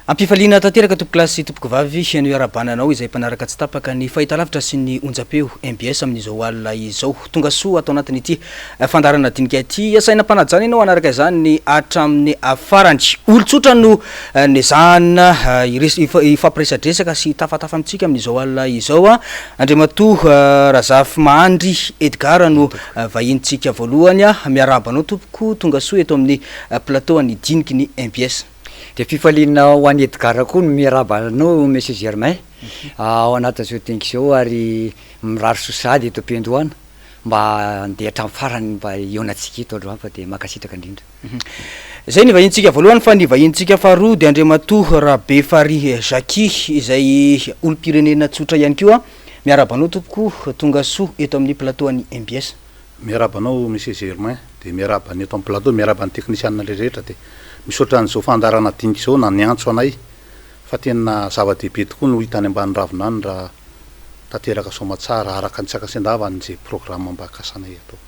Ampifaliana tanteraka tompokolahy sy tompokovavy no iarahabana anao izay mpanaraka tsy tapaka ny fahitalavitra sy ny onjam-peo mbs amin'izao alina izao. Tonga soa ato anatin'ity fandaharana dinika ity. Asaina am-panajana ianao hanaraka izany hatramin'ny farany. Olon-tsotra no nezahana hifampiresadresaka sy hitafatafa amintsika amin'izao alina izao. Andriamatoa Razafimahandry Edgard no vahinintsika voalohany. Miarahaba anao tompoko, tonga soa eto amin'ny plateau an'ny diniky ny mbs. Dia fifaliana ho an'i Edgard koa ny miarahaba anao Monsieur Germain ao anatin'izao dinika izao ary mirary soa sahady eto am-piandohana mba handeha hatramin'ny farany mba hihaonantsika eto androany fa dia mankasitraka indrindra. Izay ny vahinintsika voalohany fa ny vahinintsika faharoa dia Andriamatoa Rabefarihy Jacquis izay olom-pirenena tsotra ihany koa. Miarahaba anao tompoko, tonga soa eto amin'ny plateau an'ny mbs. Miarahaba anao Monsieur Germain, dia miarahaba ny eto amin'ny plateau, miarahaba ny teknisianina rehetra dia misaotra an'izao fandaharana dinika izao na niantso anay fa tena zava-dehibe tokoa no hita any ambany ravina any raha tanteraka soamatsara araka ny tsy ankasen-dava an'izay programme mba kasanay atao.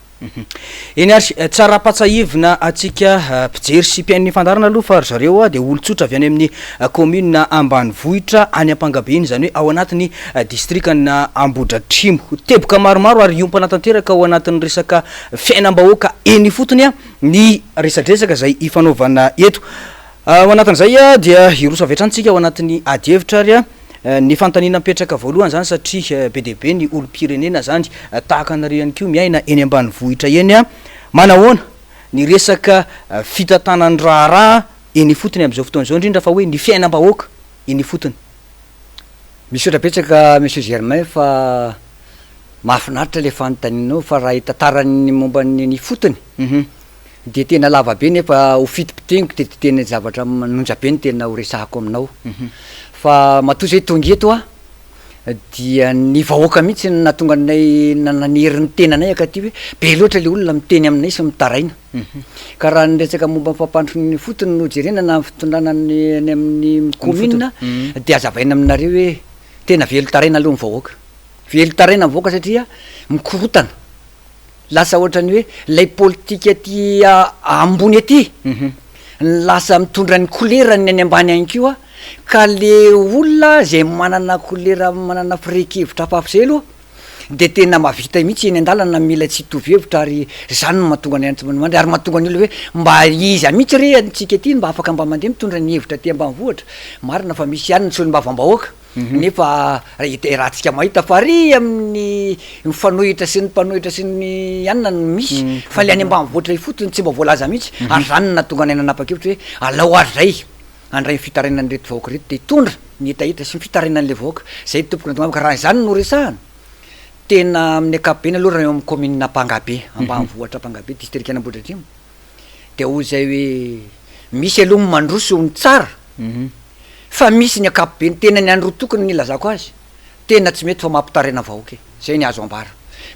Eny ary, tsara ampatsahivina antsika mpijery sy mpihaino ny fandaharana aloha fa ry zareo dia olon-tsotra avy any amin'ny kaominina ambanivohitra any Ampangabe iny, izany hoe ao anatin'ny distrikan'Ambohidratrimo. Teboka maromaro ary hiompana tanteraka ao anatin'ny resaka fiainam-bahoaka eny ifotony ny resadresaka izay ifanaovana eto. Ao anatin'izay dia hiroso avy hatrany isika ao anatin'ny adihevitra ary ny fanontaniana mipetraka voalohany izany satria be dia be ny olom-pirenena izany tahaka anareo ihany koa miaina eny ambanivohitra eny. Manahoana ny resaka fitantanan'ny raharaha eny ifotony amin'izao fotoana izao indrindra fa hoe ny fiainam-bahoaka eny ifotony? Misaotra betsaka Monsieur Germain fa mahafinaritra ilay fanontanianao fa raha hitantara ny momba ny eny ifotony dia tena lava be nefa ho fitipiteniko dia tena zavatra manonja be no tena ho resahako aminao fa matoa zay tonga eto aho dia ny vahoaka mihitsy no nahatonga anay nanery ny tenanay akaty hoe be loatra le olona miteny aminay sy mitaraina ka raha ny resaka momba ny fampandrosoana ny ifotony no jerena na ny fitondrana ny any amin'ny commune dia azavaina aminareo hoe tena velon-taraina aloha ny vahoaka, velon-taraina ny vahoaka satria mikorotana. Lasa ohatran'ny hoe ilay politika aty ambony aty no lasa mitondra ny kolerany any ambany any koa, ka le olona zay manana kolera manana firehan-kevitra hafahafa zay aloha de tena mahavita mihitsy eny an-dalana mila tsy hitovy hevitra ary zany no mahatonga ny antsy ary mahatonga ny olona hoe mba iza mihitsy re antsika aty no mba afaka mba mandeha mitondra ny hevitra aty ambanivohitra, marina fa misy ihany ny solombavambahoaka. Nefa iarahantsika mahita fa ary amin'ny mifanohitra sy ny mpanohitra sy ny anona no misy fa le any ambanivohitra ifotony tsy mba voalaza mihitsy ary zany no nahatonga anay nanapa-kevitra hoe alao ary zay handray ny fitarainan'ireto vahoaka ireto de hitondra ny hetaheta sy ny fitarainan'le vahoaka zay tompoko nahatonga ka raha izany no resahana tena amin'ny ankapobeny aloha raha eo amin'ny kaominina Ampangabe ambanivohitra Ampangabe distrikan'Ambohidratrimo de hoy zay hoe misy aloha ny mandroso ny tsara Fa misy ny ankapobeny tena ny androtokony ny ilazako azy tena tsy mety fa mampitaraina vahoaka e! Zay ny azo ambara.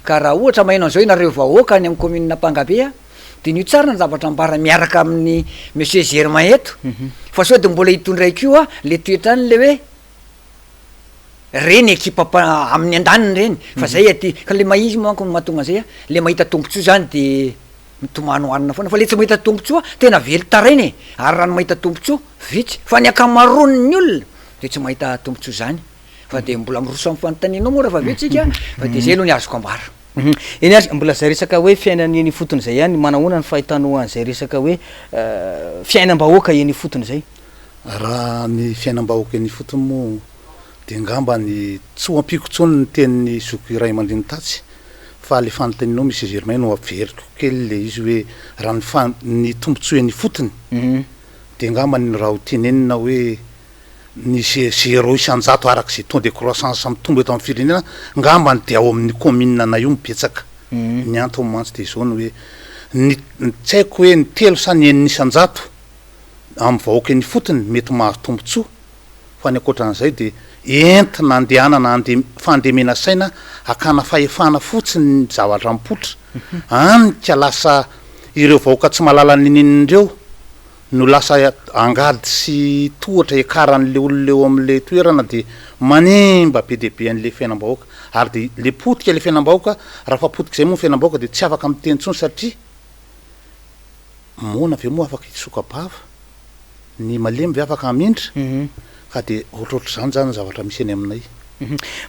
Ka raha ohatra maheno an'izao ianareo vahoaka any amin'ny commune Ampangabe a, diniho tsara ny zavatra ambara miaraka amin'ny monsieur Germain eto fa sao de mbola hitondra koa le toetrany le hoe reny ekipa amin'ny andaniny reny fa zay aty ka le maha izy manko no mahatonga an'izay a, le mahita tombotsoa zany de mitomany hohanina foana fa le tsy mahita tombotsoa tena velon-taraina e! Ary raha ny mahita tombotsoa Vitsy, fa ny ankamaroan'ny olona dia tsy mahita tombontsoa izany, fa dia mbola miroso amin'ny fanontanianao moa raha vitsy isika, fa dia izay aloha ny azoko ambara. Eny ary, mbola izay resaka hoe fiainana eny ifotony izay ihany, manahoana ny fahitanao an'izay resaka hoe fiainam-bahoaka eny ifotony izay? Raha ny fiainam-bahoaka eny ifotony moa dia angamba ny tsy ho ampiako intsony ny tenin'ny zoky ray aman-dreny tatsy fa le fanontanianao Monsieur Germain no averiko kely le izy hoe raha ny fa- ny tombontsoa eny ifotony Dia angamba ny raha ho tenenina hoe ny ze zéro isan-jato araka izay taux de croissance mitombo eto amin'ny firenena angambany dia ao amin'ny commune anay io no betsaka. Ny antony mantsy dia izao ny hoe ny tsy haiko hoe ny telo sa ny enina isan-jato amin'ny vahoaka eny ifotony mety mahazo tombontsoa fa ny ankoatran'izay dia entina andehanana ande fandemena saina hakana fahefana fotsiny ny zavatra mipoitra any ka lasa ireo vahoaka tsy mahalala n'inon'inona ireo no lasa angady sy tohatra iakaran'le olona eo amin'le toerana dia manimba be dia be an'le fiainam-bahoaka ary dia le potika le fiainam-bahoaka raha fa potika izay moa ny fiainam-bahoaka dia tsy afaka miteny intsony satria moana ve moa afaka hisoka-bava? Ny malemy ve afaka hamindra? Ka dia ohatrohatr'izany izany ny zavatra misy eny aminay.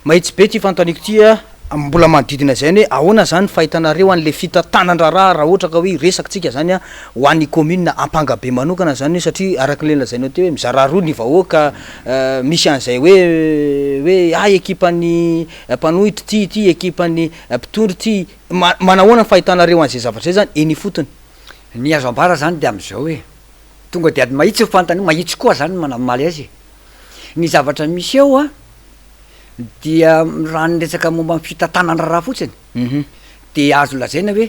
Mahitsy be ity fanontaniako ity a! Mbola manodidina izay ny hoe ahoana izany ny fahitanareo an'ilay fitantanan-draharaha raha ohatra ka hoe hiresaka tsika izany ho an'ny commune Ampangabe manokana izany hoe satria araka ilay nolazainao teo hoe mizara roa ny vahoaka misy an'izay hoe hoe ah ekipan'ny mpanohitra ity ity ekipan'ny mpitondra ity manahoana ny fahitanareo an'izay zavatra izay izany eny ifotony? Ny azo ambara izany dia amin'izao hoe tonga dia ady mahitsy ny fanontaniana, mahitsy koa izany ny manamaly azy e! Ny zavatra misy eo an, dia raha ny resaka momba ny fitantanan-draharaha fotsiny dia azo lazaina hoe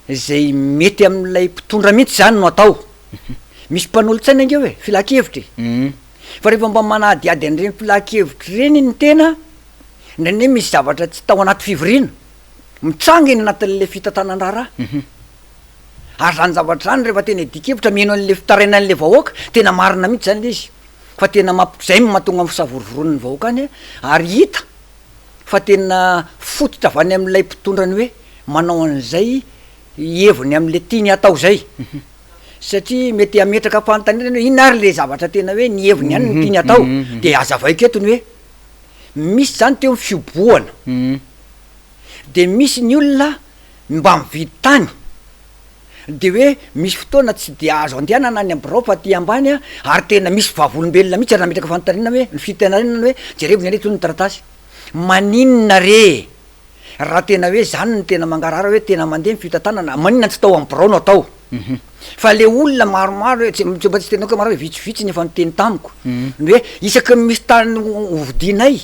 izay mety amin'ilay mpitondra mihitsy izany no atao. Misy mpanolotsaina ange eo e, filan-kevitra e. Fa rehefa mba manadihady an'ireny filan-kevitra ireny ny tena, indraindray misy zavatra tsy tao anaty fivoriana, mitranga eny anatin'ilay fitantanan-draharaha. Ary izany zavatra izany rehefa tena hidian-kevitra mihaino an'ilay fitarainan'ilay vahoaka, tena marina mihitsy izany ilay izy. Fa tena mamp-, izay no mahatonga ny fisavorovoroan'ny vahoaka any ary hita fa tena fototra avy any amin'ilay mpitondra ny hoe manao an'izay heviny amin'ilay tiany hatao izay. Satria mety hametraka fanontaniana hoe inona ary ilay zavatra tena hoe ny heviny ihany no tiany hatao, dia hazavaiko eto ny hoe misy izany teo ny fihobohana, dia misy ny olona mba mividy tany de hoe misy fotoana tsy de azo andehanana any am birao fa aty ambany a, ary tena misy vavolombelona mihitsy ary nametraka fanontaniana hoe ny fitarainana hoe jerevo ny anie tony ny taratasy, maninona re e? raha tena hoe zany no tena mangarahara hoe tena mandeha ny fitantanana maninona tsy tao am birao no atao? Fa le olona maromaro hoe tsy mba tsy teneniko hoe maro hoe vitsivitsy ny efa niteny tamiko ny hoe isaky ny misy tany hovidianay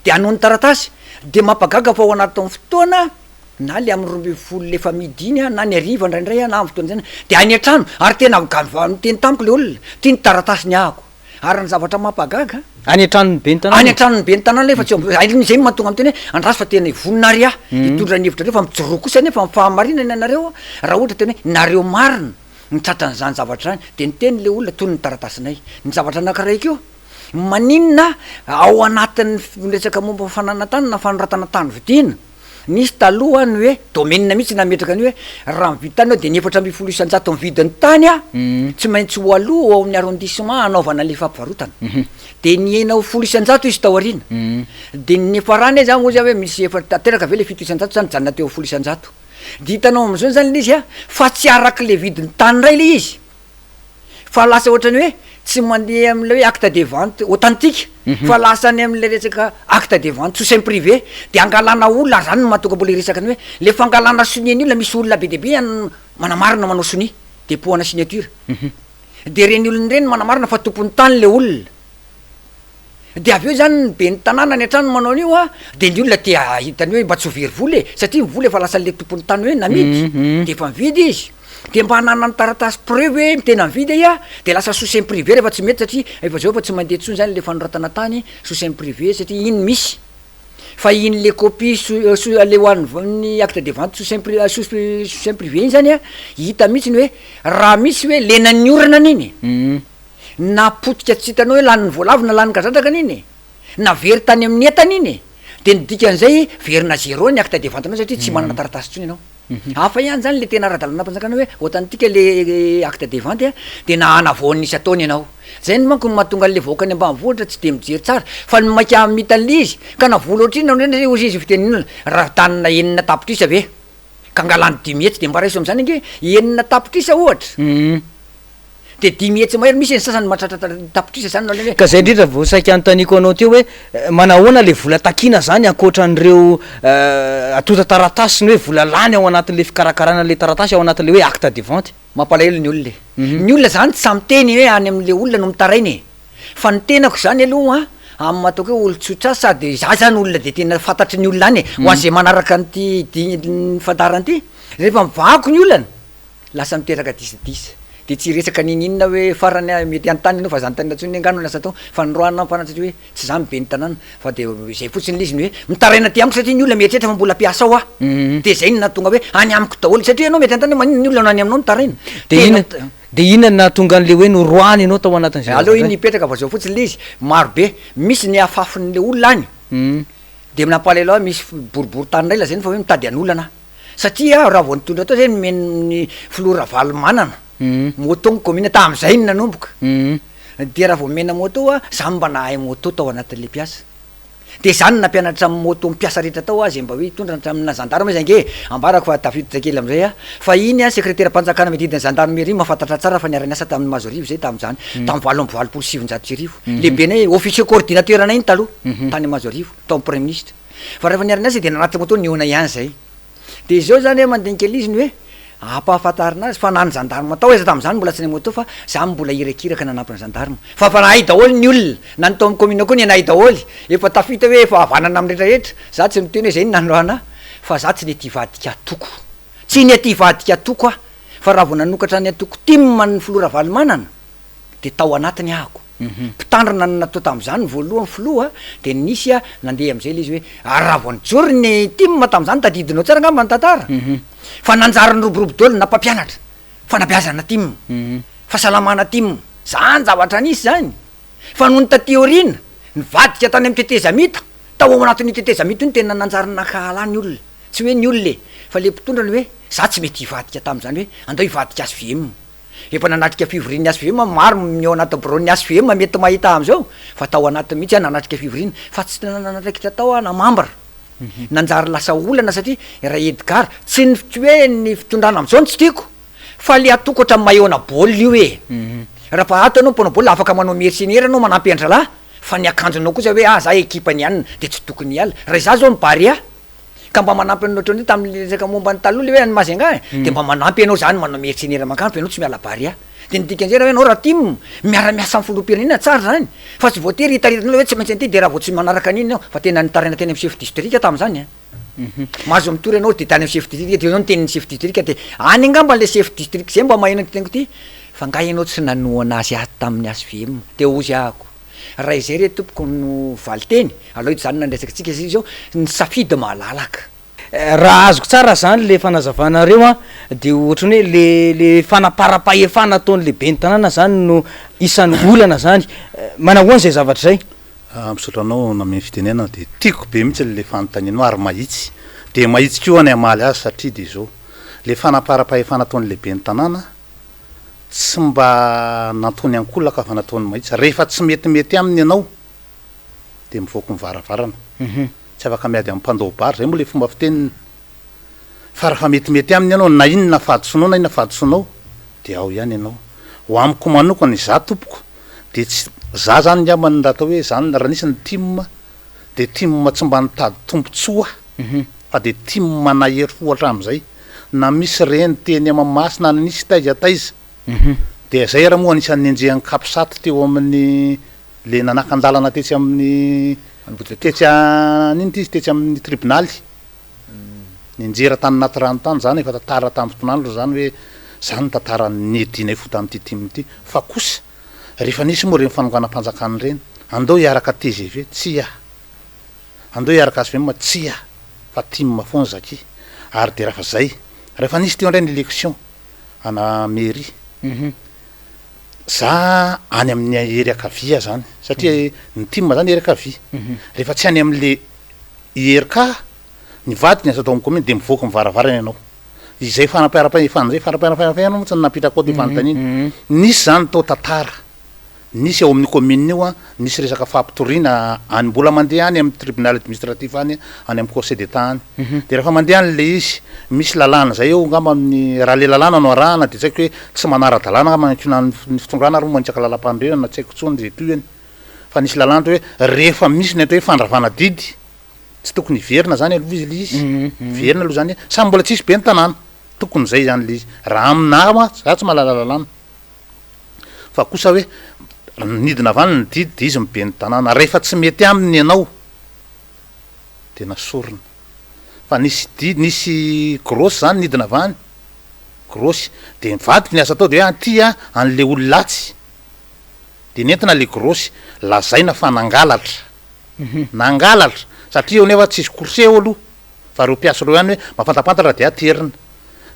de hanao ny taratasy de mampagaga fa ao anatin'ny fotoana na le amin'ny 12 le efa midi iny na ny hariva indraindray na amin'ny fotoana izany de any an-trano ary tena ga- miteny tamiko le olona ty ny taratasy ny ahako ary ny zavatra mampagaga Any an-tranon'ny ben'ny tanàna? Any an-tranon'ny ben'ny tanàna nefa tsy eo am- zay no mahatonga miteny hoe andraso fa tena hivonona ary aho hitondra ny hevitrareo fa mijoroa kosa anefa amin'ny fahamarinana ianareo raha ohatra tena hoe nareo marina ny tratran'izany zavatra izany de niteny le olona tony ny taratasinay ny zavatra anankiray koa Maninona ao anatin'ny resaka momba ny fananan-tany na fanoratana tany vidiana, nisy taloha ny hoe domaine mihitsy nametraka an'io hoe raha mividy tany aho dia ny 14% ny vidin'ny tany tsy maintsy ho aloa ao amin'ny arrondissement hanaovana ilay fampivarotana. Dia nihena ho 10% izy tao aoriana. Dia ny niafarany aza moa zany hoe misy efa tanteraka ve ilay 7% sa nijanona teo 10%. Dia hitanao amin'izao izany ilay izy fa tsy arak'ilay vidin'ny tany indray ilay izy. Fa lasa ohatran'ny hoe tsy mandeha amin'ilay hoe acte de vente authentique fa lasa any amin'ilay resaka acte de vente sous seing privé de angalana olona ary zany no mahatonga mbola hiresaka ny hoe le fangalana sonia ny olona misy olona be dia be any manamarina manao sonia dépôt ana signature de reny olona ireny manamarina fa tompon'ny tany le olona. De avy eo zany ny ben'ny tanàna any an-trano manao an'io an, de ny olona te hahita ny hoe mba tsy ho very vola e, satria ny vola efa lasan'le tompon'ny tany hoe namidy, de efa nividy izy, de mba hananany taratasy preuve hoe tena nividy aho, de lasa sous seing privé rehefa tsy mety satria efa zao efa tsy mandeha intsony zany le fanoratana tany sous seing privé satria iny misy, fa iny le copie sous sous le ho an'ny acte de vente sous seing pri- sous sous seing privé iny zany an, hita mihitsy ny hoe raha misy hoe lenan'ny orana iny e. Na potika tsy hitanao hoe lanin'ny voalavo na lanin'ny kadradraka anie iny e! Na very tany amin'ny entana iny e! De ny dikan'izay verina zéro ny acte de vente-nao satria tsy manana taratasy intsony ianao. Hafa ihany zany le tena ara-dalànam-panjakana hoe authentique le acte de vente a, de na hanavao ny isan-taona ianao. Zay manko no mahatonga an'le vahoaka any ambanivohitra tsy de mijery tsara fa ny maika hamita an'le izy ka na vola ohatrinona no indrindra hozy izy fitenenana raha tanana 6 tapitrisa ve ka angalany 500 de mba raiso am'zany ange 6 tapitrisa ohatra. De 500 mahery misy ny sasany mahatratra tapitrisa zany no alainy hoe. Ka zay indrindra vao saika anontaniako anao teo hoe manahoana le vola takiana zany ankoatran'ireo antontan-taratasy sy ny hoe vola lany ao anatin'le fikarakarana an'le taratasy ao anatin'le hoe acte de vente. Mampalahelo ny olona e. Ny olona zany tsy sahy miteny hoe any amin'le olona no mitaraina e. Fa ny tenako zany aloha an, amin'ny maha ataoko hoe olon-tsotra sady za zany olona de tena fantatry ny olona any e, ho an'izay manaraka an'ity di- fandaharana ity, rehefa mivahako ny olana, Lasa miteraka disadisa. Dia tsy hiresaka n'inon'inona hoe farany aho mety hanontany ianao fa za anontaniana intsony angaha no lasa tao fa noroahana aho farany satria hoe tsy za no ben'ny tanàna fa dia izay fotsiny ilay izy ny hoe mitaraina aty amiko satria ny olona mieritreritra fa mbola mpiasa ao aho. Dia izay no nahatonga hoe any amiko daholo satria ianao mety hanontany hoe maninona ny olona no any aminao mitaraina. Dia inona dia inona no nahatonga an'ilay hoe noroahana ianao tao anatin'izay Aleo iny hipetraka fa izao fotsiny ilay izy, maro be, misy ny afafin'ilay olona any dia nampalahelo ahy misy boriborintany indray lazainy fa hoe mitady hanolana aho. Satria aho raha vao nitondra tao zay nomen'ny filoha Ravalomanana. Moto ny commune tamin'izay no nanomboka. Dia raha vao omena moto aho, za mba nahay moto tao anatin'le mpiasa. Dia za no nampianatra moto mpiasa rehetra tao aho izay mba hoe hitondra hatramin'ny gendarme izy ange e! Ambarako fa tafiditra kely amin'izay aho. Fa iny an, sekreteram-panjakana miadidy ny gendarmerie mahafantatra tsara fa niara-niasa tamin'i Mahazoarivo izay tamin'izany, tamin'ny 1988. Lehibenay, officier coordinateur anay iny taloha, tany Mahazoarivo, tao amin'ny praiminisitra. Fa rehefa niara-niasa dia nanatitra moto nihaona ihany izay. Dia izao izany mandinika an'izy ny hoe ampahafantarina azy fa na ny gendarme tao aiza tamin'izany mbola tsy ny moto fa za mbola irakiraka nanampy ny gendarme fa efa nahay daholo ny olona na ny tao amin'ny commune koa nianay daholo efa tafita hoe efa havanana amin'ny rehetra rehetra za tsy miteny hoe zay no nanohana ahy fa za tsy nety hivadika antoko tsy nety hivadika antoko aho fa raha vao nanokatra ny antoko tim ny filoha Ravalomanana dia tao anatiny ahako. Mpitandrina no natao tamin'izany ny voalohany filoha dia nisy nandeha amin'izay ilay izy hoe ary raha vao nijoro ny tim tamin'izany tadidinao tsara angamba ny tantara fa nanjary niroborobo daholo na mpampianatra, fanabeazana tim, fahasalamana tim, zany zavatra nisy zany fa nony taty aoriana nivadika tany amin'ny tetezamita, tao ao anatin'io tetezamita io no tena nanjary nankahala ny olona, tsy hoe ny olona e fa le mpitondra ny hoe za tsy mety hivadika tamin'izany hoe andao hivadika HVM. Efa nanatrika fivorian'ny HVM aho, maro ny ao anaty biraon'ny HVM mety mahita ahy amin'izao, fa tao anatiny mihitsy aho nanatrika fivoriana, fa tsy nanana andraikitra tao aho na membre. Nanjary lasa olana satria Ra Edgard, tsy ny tsy hoe ny fitondrana amin'izao no tsy tiako, fa le atoko ohatran'ny maheona baolina io e! Raha fa ato ianao mpanao baolina afaka manao mercenaire ianao manampy an-dralahy, fa ny akanjonao kosa hoe ah za ekipan'i anona dia tsy tokony hiala. Raha izaho izao ny Barea, Ka mba manampy anao ohatran'ny hoe tamin'ilay resaka momba ny taloha ilay hoe any Majunga e, dia mba manampy anao zany manao mercenaire mankany fa ianao tsy miala Barea. Dia ny dikan'izay raha hoe ianao raha tim, miara-miasa amin'ny filoham-pirenena tsara izany, fa tsy voatery hitaritina hoe tsy maintsy an'ity dia raha vao tsy manaraka an'iny ianao, fa tena nitaraina teny amin'ny chef district tamin'izany an. Mahazo mitory ianao dia tany amin'ny chef district dia ianao niteny ny chef district dia any angamba ilay chef district izay mba maheno an'ity teniko ity, fa angaha ianao tsy nanohana azy ato tamin'ny HVM? Dia hozy ahako. Raha izay re tompoko no valinteny, aleo hijanona ny resakantsika satria izao ny safidy malalaka. Raha azoko tsara zany le fanazavanareo an, de ohatran'ny hoe le le fanaparam-pahefana ataon'le ben'ny tanàna zany no isan'ny olana zany. Manahoana zay zavatra zay? Misaotra anao nameno fitenenana dia tiako be mihitsy le fanontanianao ary mahitsy dia mahitsy koa ny hamaly azy satria dia izao le fanaparam-pahefana ataon'le ben'ny tanàna tsy mba nataony ankolaka fa nataony mahitsy, rehefa tsy metimety aminy ianao dia mivoaka ny varavarana, tsy afaka miady amin'ny mpandao bary, zay moa le fomba fiteniny, fa rehefa metimety aminy ianao na inona fahadisoanao na inona fahadisoanao dia ao ihany ianao, ho amiko manokana izaho tompoko dia tsy, za zany ngambany raha atao hoe zany raha nisy ny tim dia tim tsy mba nitady tombotsoa fa dia tim nahery fo hatramin'izay, na misy reny teny Mahamasina na nisy taiza taiza dia zay ary moa anisan'ny nenjehan'ny capsat teo amin'ny le nanakan-dalana tetsy amin'ny tetsy an inona ity izy tetsy amin'ny tribonaly nianjera tany anaty rano tany zany efa tantara tamin'ny fotoan'andro zany hoe zany ny tantara niadianay fo tamin'ity tim ity fa kosa rehefa nisy moa ireny fanonganam-panjakana ireny andao hiaraka tgv tsia Andao hiaraka hvm tsia fa tim foana zaky ary de rafa zay refa nisy teo ndray ny election ana mairie za any amin'ny hery ankavia zany satria ny tim zany hery ankavia rehefa tsy any amle IRK ny vadiny aza atao amin'ny commune de mivoaka ny varavarana ianao izay fanapiarapahefana zay fanapiarapahefana moa tsy napitraka ao ty fanontaniana nisy zany tao tantara Nisy ao amin'io commune io an, nisy resaka fampitoriana any, mbola mandeha any amin'ny tribunal administratif any, any amin'ny conseil d'Etat any. Dia rehefa mandeha any ilay izy, misy lalàna izay eo angamba amin'ny, raha ilay lalàna no arahana dia tsy haiko hoe tsy manara-dalàna angamba ny ankohonan'ny ny fitondrana ary moa manitsaka lalam-panorenana tsy haiko intsony izay tohiny. Fa nisy lalàna teo hoe rehefa misy ny atao hoe fandravana didy, tsy tokony hiverina izany aloha izy ilay izy, hiverina aloha izany, samy mbola tsisy ben'ny tanàna, tokony izay izany ilay izy. Raha aminà mantsy, za tsy mahalala lalàna. Fa kosa hoe nidina avy any ny didy dia izy no ben'ny tanàna. Rehefa tsy mety aminy ianao dia nasorina. Fa nisy didy, nisy grosse zany nidina avy any, grosse, dia nivadika ny asa tao dia hoe aty a an'le olona atsy. Dia nentina le grosse, lazaina fa nangalatra. Nangalatra! Satria eo nefa tsisy course eo aloha, fa ireo mpiasa ireo ihany hoe mahafantapantatra dia aterina.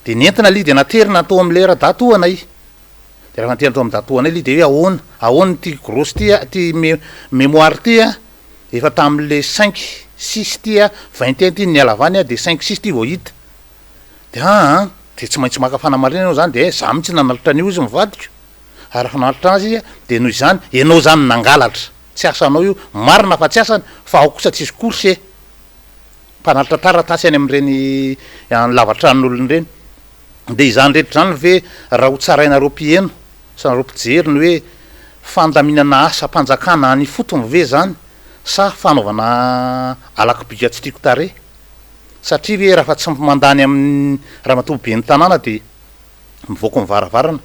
Dia nentina le izy dia naterina tao amin'ilay radatohana i. Dia rehefa niterina tao amin'ny dadatoanay ilay dia hoe ahoana, ahoana ity grosse ity a, ity me- mémoire ity a, efa tamin'le cinq, six ity a, vingt et un ity niala avy any a, dia cinq, six ity vao hita. Dia aa. De tsy maintsy maka fanamarinana ianao zany de za mihitsy nanalitra an'io izy mivadiko, ary rehefa nanalitra azy izy de noho izany ianao zany nangalatra, tsy asanao io, marina fa tsy asany fa ao kosa tsisy course e! Mpanalitra taratasy any amin'ireny lava-tranon'olona ireny. De izany rehetra izany ve raha ho tsarainareo mpiheno sy nareo mpijery ny hoe fandaminana asam-panjakana any ifotony ve izany sa fanaovana alakibika tsy tiako tarehy? Satria ve raha fa tsy mandany amin'ny ramatoa ben'ny tanàna dia mivoaka ny varavarana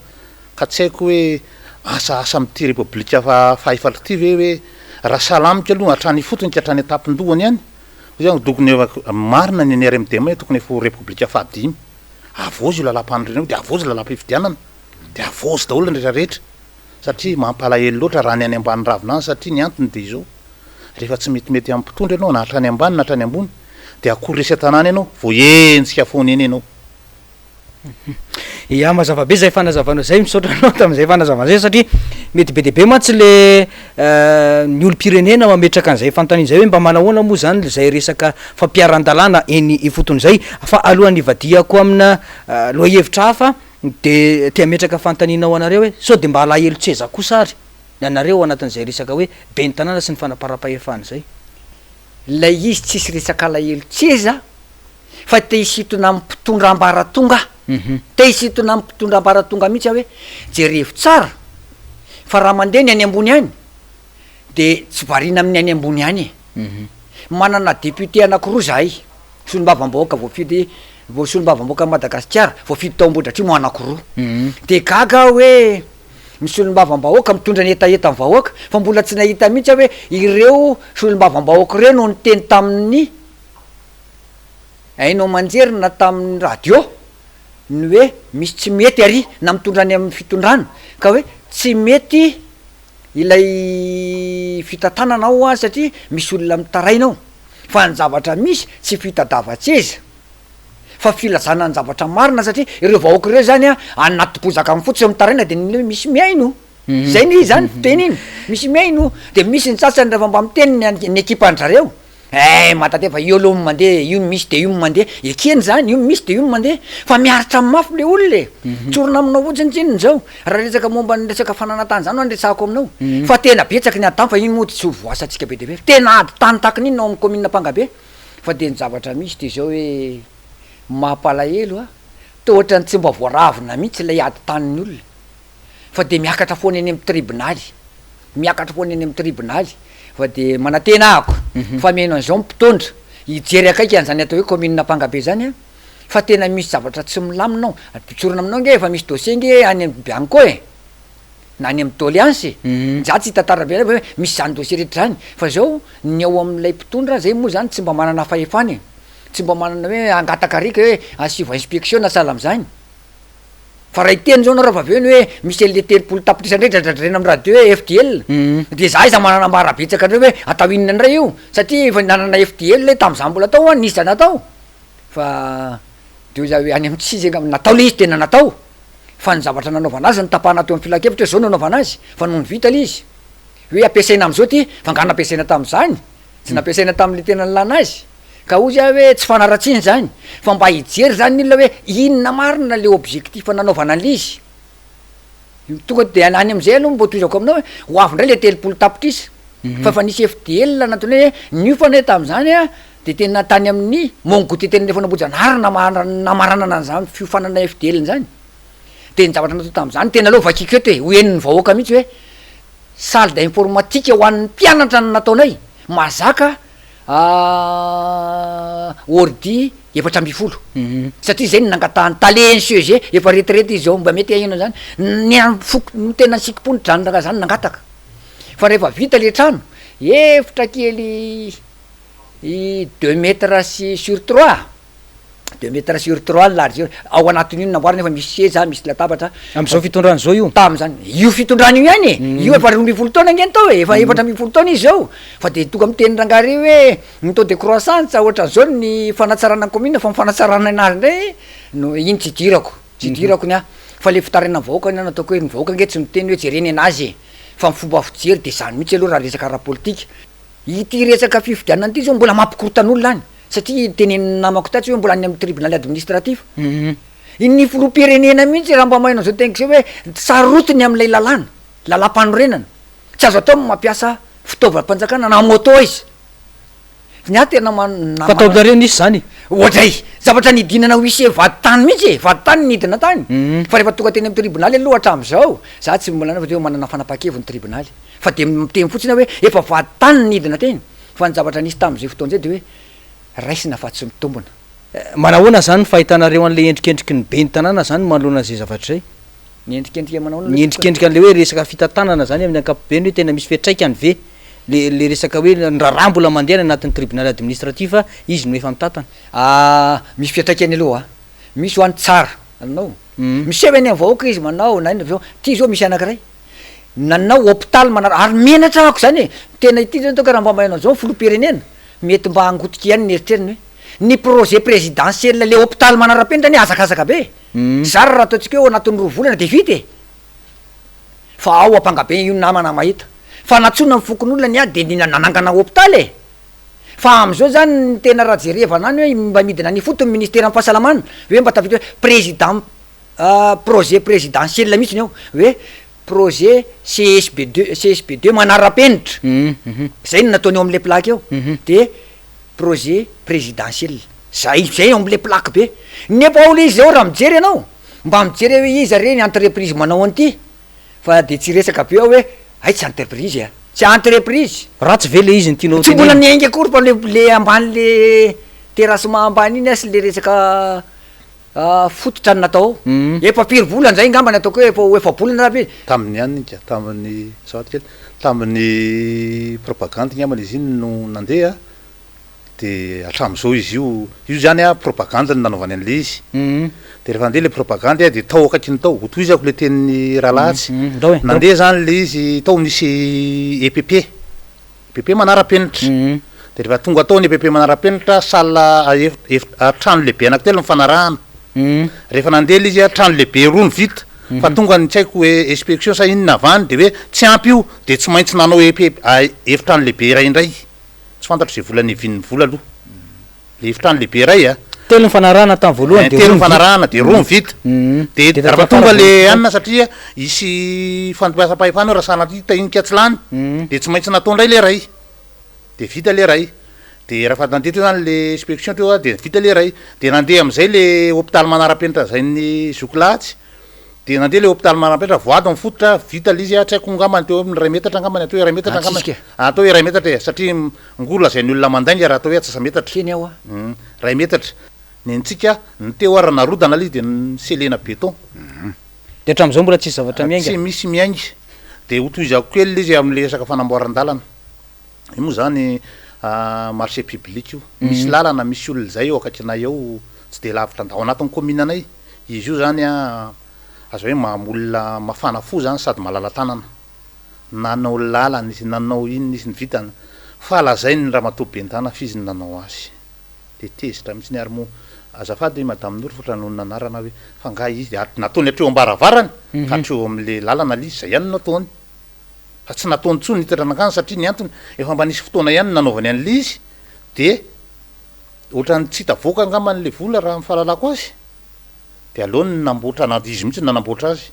ka tsy haiko hoe asa asa amin'ity repoblika fahaefatra ity ve hoe raha sahala amiko aloha hatrany ifotony ka hatrany an-tampon-dohany any hoy aho tokony efa marina ny an'ny RMDM hoe tokony efa ho repoblika fahadimy avozo io lalàmpanorenana io dia avozo ny lalàm-pifidianana dia avozo daholo ny rehetra rehetra satria mampalahelo loatra raha ny any ambany ravina any satria ny antony dia izao rehefa tsy metimety amin'ny mpitondra ianao na hatrany ambany na hatrany ambony dia akory resy an-tanàna ianao voahenjika foana eny ianao. Ya, mazava be zay fanazavanao zay, misaotra anao tamin'izay fanazavana zay satria mety be dia be mantsy le ny olom-pirenena mametraka an'izay fanontaniana izay hoe mba manahoana moa zany zay resaka fampiharan-dalàna eny ifotony zay, fa alohan'ny hivadihako amina lohahevitra hafa de te hametraka fanontaniana ho anareo hoe sao de mba alahelo-tseza kosa ary ny anareo ao anatin'izay resaka hoe ben'ny tanàna sy ny fanaparam-pahefana izay? Ilay izy tsisy resaka alahelo-tseza fa te hisintona amin'ny mpitondra ambaratonga aho, te hisintona amin'ny mpitondra ambaratonga mihitsy aho hoe jerevo tsara fa raha mandeha ny any ambony any de tsy variana amin'ny any ambony any e, manana député anakiroa zahay, solombavambahoaka voafidy vao solombavambahoakan'i Madagasikara voafidy tao Ambohidratrimo anakiroa, de gaga aho hoe ny solombavambahoaka mitondra ny hetahetan'ny vahoaka fa mbola tsy nahita mihitsy aho hoe ireo solombavambahoaka ireo no niteny tamin'ny haino aman-jery na tamin'ny radio ny hoe misy tsy mety ary na mitondra any amin'ny fitondrana ka hoe tsy mety ilay fitantanana ao an satria misy olona mitaraina ao fa ny zavatra misy tsy fitadavan-tseza fa filazana ny zavatra marina satria ireo vahoaka ireo zany an anaty bozaka fotsiny mitaraina de ny misy mihaino. Zay ny izy zany fiteny iny, misy mihaino de misy ny sasany rehefa mba miteny ny ny ekipan-dry zareo, eh matatefa io aloha no mandeha, io no misy de io no mandeha, ekeny zany io no misy de io no mandeha, fa miaritra mafy le olona e, tsorina aminao fotsiny tsinona zao, raha resaka momba ny resaka fananan-tany zany no resahako aminao, fa tena betsaka ny ady tany fa iny moa tsy ho voasantsika be dia be, tena ady tany tahaka ny inona ao amin'ny commune Ampangabe, fa de ny zavatra misy de zao hoe mampalahelo a, toa ohatran'ny tsy mba voaravina mihitsy ilay ady tanin'ny olona. fa dia miakatra foana eny amin'ny tribonaly, miakatra foana eny amin'ny tribonaly, fa dia manantena ahako fa mihaino an'izao ny mpitondra, hijery akaiky an'izany atao hoe commune Ampangabe izany an, fa tena misy zavatra tsy milamina ao, tsorina aminao ange efa misy dossier ange any amin'ny Bianco e, na any amin'ny doléance e, za tsy hitantara be fa hoe misy izany dossier rehetra izany, fa zao ny ao amin'ilay mpitondra zay moa zany tsy mba manana fahefana e, tsy mba manana hoe hangataka ariaka hoe asivo inspection na sahala amin'izany. Fa raha hiteny zao nareo fa avy eo ny hoe misy an'le 30 tapitrisa ndray dradradraina amin'ny radio hoe FDL de za aiza manana ambara betsaka ndray hoe atao inona ndray io satria efa nanana FDL e tam'za mbola tao an nisy zany natao fa de hoy za hoe any amin'ny tsy izy angamba natao le izy tena natao fa ny zavatra nanaovana azy notapahana teo amin'ny filankevitra hoe zao no anaovana azy fa nony vita le izy hoe ampiasaina am'zao ty fa nga nampiasaina tam'zany tsy nampiasaina tam'le tena nilana azy Ka hozy aho hoe tsy fanaratsiana izany fa mba hijery zany ny olona hoe inona marina le objectif nanaovana an'le izy. Tonga de any am'zay aloha mbo tohizako aminao hoe ho avy indray le 30 tapitrisa fa efa nisy FDL nantsoina hoe niofana aho tam'zany a de tena tany amin'ny Mont Goûter teny Andrefan'Ambohijanahary namara- namaranana an'zany fiofanana FDL zany. De ny zavatra natao tam'zany tena aleo vakiko eto e, ho henon'ny vahoaka mihitsy hoe salle d'informatique ho an'ny mpianatra no nataonay, mazaka Ordi 14 satria zay no nangatahan'ny tale NCEG efa retraite izy zao mba mety aheno an'zany ny an- foko no tena nisikim-po ny zany rangahy zany nangataka fa rehefa vita le trano efitra kely i deux mètres sy sur trois Deux mètres sur trois ny largeur, ao anatin'io no namboarina efa misy seza, misy latabatra. Amin'izao fitondrana izao io? Tamin'izany, io fitondrana io ihany e, io efa 12 taona ange ny tao e, efa 14 taona izy izao, fa de tonga miteny rangahy re hoe ny taux de croissance ohatran'izao ny fanatsarana ny commune fa ny fanatsarana anazy indray no iny tsy idirako, tsy idirako ny ahy, fa le fitarainan'ny vahoaka ny ahy no ataoko hoe ny vahoaka ange tsy miteny hoe jerena enazy e, fa ny fomba fijery de zany mihitsy aloha raha resaka ara-politika. Ity resaka fifidianana ity zao mbola mampikorontana olona any. Satria tenenin'ny namako tatsy hoe mbola any amin'ny tribunal administratif. Ny filoham-pirenena mihitsy raha mba mahaino an'izao teniko izao hoe sarotiny amin'ilay lalàna, lalàm-panorenana. Tsy azo atao ny mampiasa fitaovam-panjakana na moto izy. Ny ahy tena man- Fa tao aminareo nisy izany e? Oadray! Zavatra nidinana huissier vadintany mihitsy e! Vadintany nidina tany. Fa rehefa tonga teny amin'ny tribonaly aloha hatramin'izao, za tsy mbola nanao fa dia hoe manana fanapahan-keviny ny tribonaly. Fa dia miteny fotsiny aho hoe efa vadintany nidina teny. Fa ny zavatra nisy tamin'izay fotoana izay dia hoe raisina fa tsy mitombina. Manahoana izany ny fahitanareo an'ilay endrikendriky ny ben'ny tanàna izany manoloana an'izay zavatra izay? Ny endrikendrika manahoana Ny endrikendrika an'ilay hoe resaka fitantanana izany amin'ny ankapobeny hoe tena misy fiantraikany ve le le resaka hoe ny raharaha mbola mandeha any anatin'ny tribunal administratif izy no efa mitantana? Ah, misy fiantraikany aloha a! Misy ho an'ny tsara, azonao? Miseho eny amin'ny vahoaka izy manao na inona fa ity zao misy anankiray nanao hopitaly manara ary menatra aho zany e! Tena ity zany ataoko raha mba maheno an'izao ny filoham-pirenena mety mba hangotika ihany ny eritreriny hoe ny projet présidentiel le hopitaly manara-penitra anie hazakazaka be e! Zara raha ataontsika hoe ao anatin'ny roa volana dia vita e! Fa ao Ampangabe io namana mahita fa nantsoina ny fokonolona ny ahy dia nanangana hopitaly e! Fa amin'izao zany ny tena raha jerevana any hoe mba midina any ifotony ministeran'ny fahasalamana hoe mba tafiditra hoe président projet présidentiel mihitsy ny ao hoe projet CSB deux CSB deux manara-penitra zay no nataony eo am'le plaque eo de projet présidentiel zay zay eo am'le plaque be nefa ao le izy zao raha mijery ianao mba mijery hoe iza re ny entreprise manao an'ity fa de tsy resaka be ao hoe hay tsy entreprise a tsy entreprise Ratsy ve le izy no tianao Tsy mbola niainga akory fa le le ambany le terrassement ambany iny a sy le resaka fototra no natao ao. Efa firy volana zay ngambany ataoko hoe efa ho efa-bolana raha firy. Tamin'ny anona ka, tamin'ny, azafady kely, tamin'ny propagandy ngambany izy iny no nandeha de hatramin'izao izy io, io zany a propagandy no nanaovany an'le izy, de rehefa nandeha le propagandy a de tao akaikiny tao, hotohizako le tenin'i Ralatsy, nandeha zany le izy tao nisy EPP, EPP manara-penitra, de rehefa tonga tao ny EPP manara-penitra, salle ef- trano lehibe anankitelo nifanarahana, rehefa nandeha le izy a trano lehibe roa no vita, fa tonga ny tsy haiko hoe inspection sa inona avy any de hoe tsy ampy io de tsy maintsy nanao EP efitrano lehibe iray indray. Tsy fantatro izay vola niavian'ny vola aloha. Le efitrano lehibe iray a. Telo nifanarahana tamin'ny voalohany dia roa Telo nifanarahana dia roa no vita. Dia Dia rehefa tonga le anona satria hisy fandimbiasam-pahefana eo raha sanatria tahinika tsy lany dia tsy maintsy natao indray le iray. Dia vita le iray. Dia rehefa nandeha teo zany le inspection teo dia vita le iray. Dia nandeha amin'izay le hopitaly manara-penitra lazain'ny zoky lahy. Dia nandeha ilay hopitaly Manampenitra, voady ny fototra, vita ilay izy, tsy haiko angambany teo amin'ny iray metatra angambany, atao hoe iray metatra angambany, Antsisika. atao hoe iray metatra e, satria ngo lazain'ny olona mandainga raha atao hoe atsasa-metatra. Teny aho a. Hum, iray metatra. Ny antsika, ny teo ary narodana ilay izy dia noselena béton. Dia hatramin'izao mbola tsisy zavatra miainga? Tsy misy miainga. Dia hotohizako kely ilay izy amin'ilay resaka fanamboaran-dalana. Io moa izany marché public io. Misy lalana, misy olona izay eo akaikinay eo, tsy dia lavitra, ao anatin'ny commune anay. Izy io zany an, aza hoe ma olona mafana fo zany sady malala tanana. Nanao lalana izy, nanao inona izy, ny vitany. Fa lazainy ramatoa bentana f'izy no nanao azy. De tezitra mihitsiny ary moa azafady madame Noro fa ohatran'ny nonona anarana aho hoe fa nga izy ary nataony hatreo am-baravarany ka hatreo amle lalana le izy, zay ihany no nataony. Fa tsy nataony intsony nitatra nankany satria ny antony efa mba nisy fotoana ihany nanaovany an'le izy de ohatran'ny tsy hita voaka angambany le vola raha ny fahalalako azy. de aleony ny namboatra na izy mihitsy no nanamboatra azy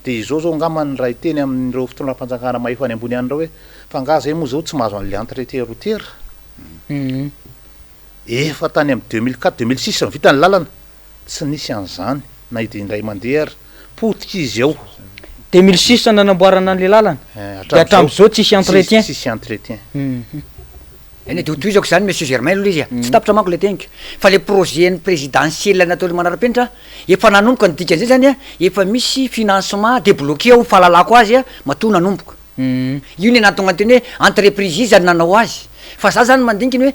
de izao zao angamba ny raha hiteny amin'ireo fitondram-panjakana mahefa any ambony any ireo hoe fa angaha zay moa zao tsy mahazo an'le entretien routier efa tany amin'ny 2004 2006 no vita ny lalana tsy nisy an'izany na dia indray mandeha ary potika izy ao 2006 nanamboarana an'le lalana de hatramin'izao tsisy entretien tsisy entretien Eny e, de hotohizako zany Monsieur Germain aloha le izy a, tsy tapitra manko le teniko, fa le projet-n'ny présidentiel nataon'i Manarapenitra efa nanomboka, ny dikan'izay zany a, efa misy financement débloqué ao ny fahalalako azy a, matoa nanomboka. Io ny nahatonga ny teny hoe entreprise iza no nanao azy, fa za zany mandinika ny hoe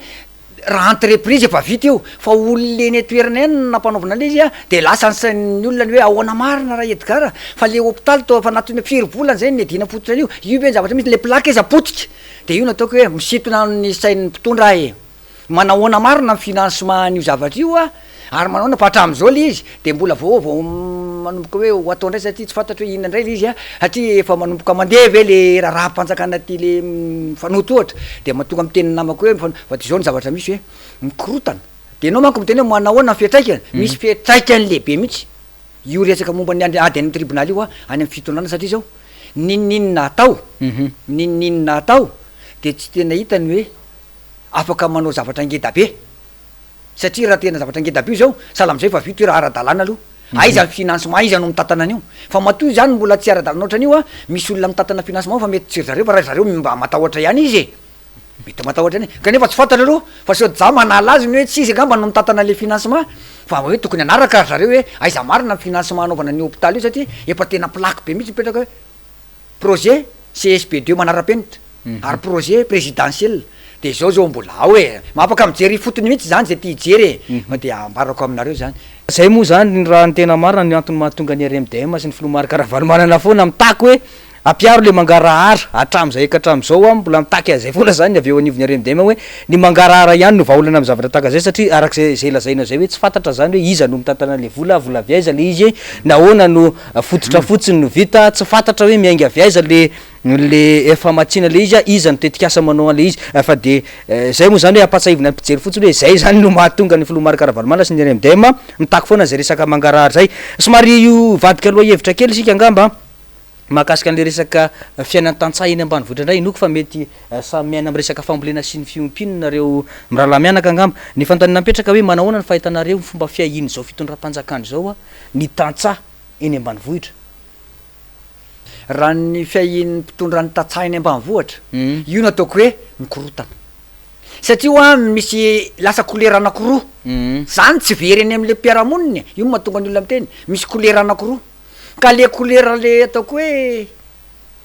raha entreprise efa vita io, fa olona eny an-toerana ihany no nampanaovina an'ilay izy a, de lasa ny sain'ny olona ny hoe ahoana marina ra Edgard, fa le hopitaly toa efa anatin'ny firy volana zay no niadiana fototra an'io, io ve ny zavatra misy, le plaque aiza potika. De io no ataoko hoe misintona ny sain'ny mpitondra aho e! Manahoana marina ny financement an'io zavatra io a? Ary manahoana fa hatramin'izao le izy de mbola vao vao manomboka hoe ho atao indray satria tsy fantatro hoe inona indray le izy a, satria efa manomboka mandeha ve le raharaham-panjakana aty le mifanotohatra de mahatonga miteny ny namako hoe mifano- fa de zao ny zavatra misy hoe mikorotana, de enao manko miteny hoe manahoana ny fiantraikany, misy fiantraikany lehibe mihitsy. Io resaka momba ny ady any amin'ny tribonaly io any amin'ny fitondrana satria zao n'inon'inona atao, n'inon'inona atao dia tsy tena hita ny hoe afaka manao zavatra ngeda be. Satria raha tena zavatra ngeda be io zao, sahala amin'izay efa vita io raha ara-dalàna aloha. Aiza ny financement, aiza no mitantana an'io? Fa matoa izany mbola tsy ara-dalàna ohatran'io an, misy olona mitantana financement fa mety tsy ry zareo fa raha ry zareo mba matahotra ihany izy e! Mety matahotra ihany, kanefa tsy fantatra aloha fa sao za manala azy ny hoe tsy izy angamba no mitantana le financement fa hoe tokony hanaraka ry zareo hoe aiza marina ny financement anaovana an'io hopitaly io satria efa tena plaque be mihitsy mipetraka hoe projet CSB deux manara-penitra ary projet présidentiel de zao zao mbola ao e! Afaka mijery ifotony mihitsy zany zay te hijery e! Fa de ambarako aminareo zany. Zay moa zany raha ny tena marina ny antony mahatonga ny RMDM sy ny filoha Marc Ravalomanana foana mitaky hoe Ampiaro le mangarahara, hatramizay ka hatramizao aho mbola mitaky an'izay foana zany ny avy eo anivon'ny RMDM hoe ny mangarahara ihany no vahaolana amin'ny zavatra tahaka izay satria araka izay izay lazainao izay hoe tsy fantatra zany hoe iza no mitantana le vola, vola avy aiza le izy, nahoana no fototra fotsiny no vita, tsy fantatra hoe miainga avy aiza le le famatsiana le izy, iza no tetikasa manao an'le izy, fa de zay moa zany hoe ampatsahivina ny mpijery fotsiny hoe zay zany no mahatonga ny filoha Marc Ravalomanana sy ny RMDM mitaky foana izay resaka mangarahara izay. Somary hivadika lohahevitra kely isika angamba. Mahakasika an'ilay resaka fiainan'ny tantsaha eny ambanivohitra indray, inoako fa mety samy miaina amin'ny resaka fambolena sy ny fiompiana nareo mirahalahy mianaka angamba. Ny fanontaniana mipetraka hoe manahoana ny fahitanareo ny fomba fiahian'izao fitondram-panjakana izao ny tantsaha eny ambanivohitra? Raha ny fiahian'ny mpitondra ny tantsaha eny ambanivohitra, io no ataoko hoe mikorotana. Satria hoa misy lasa kolera anakiroa, zany tsy very eny amin'ilay mpiara-monina e, io no mahatonga ny olona miteny, misy kolera anakiroa. Ka le couleur le ataoko hoe